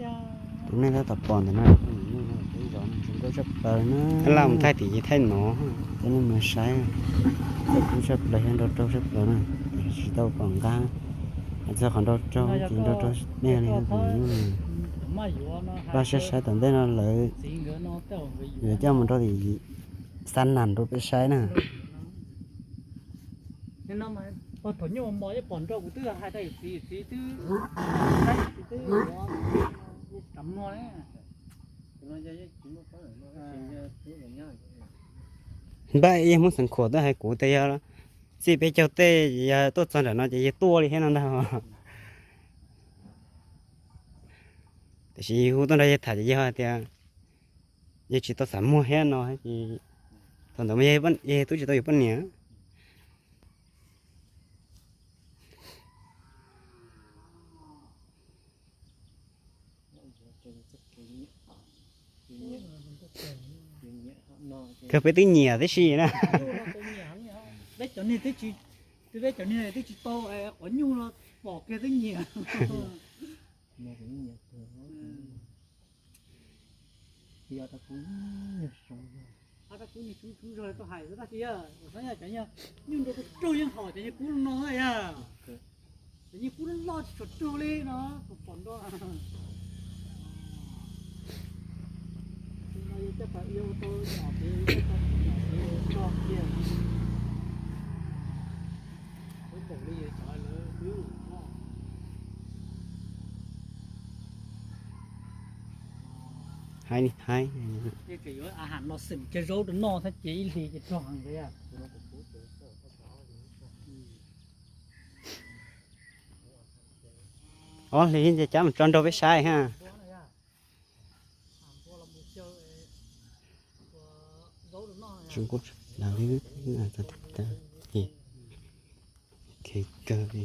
Tus nej tab tom pom ntawm no, peb zos no tsis nrau tshaj plaws na. Laj mus thaij tim ces thaij no, cov nej mus saib, txawm kub tshaj plaws thiab nrau rau tshaj plaws na. Tsis tau pom nqab, hais txog qhov nrau rau ces nrau rau nej li tus hnub no. Pab saib saib tom ntej no lawv yuav coj mus rau tim xa nam rau peb saib na. Thaum nyuj mos yeej pom nrau kuv twb hais rau yawm txiv, yawm txiv twb saib, yawm txiv twb tsav muag. Npaj ib yam Hmoob Xeev Khuam twb hais kuv tias yog txij peb caug tej yog tuaj txog nram no ces yawg tuaj li thiab no ntag. Tiam sis hu tuaj nrog yawg tham ces yawg tias yawg tsis tau xav muag thiab no ces thaum ntawd mas yawg twb tsis tau yuav poj niam. Kawg peb twb nyiam tib si na. Peb cov niag twb tsis tau qhov nyuj no pom kiag twb nyiam. Kuv niag tub tub zog tau hais xwb tab sis yog cov nyuj nrau raug yeej hom cov niag kub no yog. Cov niag kub loj tsis tshua raug li no, pom nrau. Haib li haib. Yuav a has no xeem kiag zaub rau noj thiab ces ib hlis ces rog heev li. Ob hlis ces cab mus tso nrog peb saib ha. Kawg li.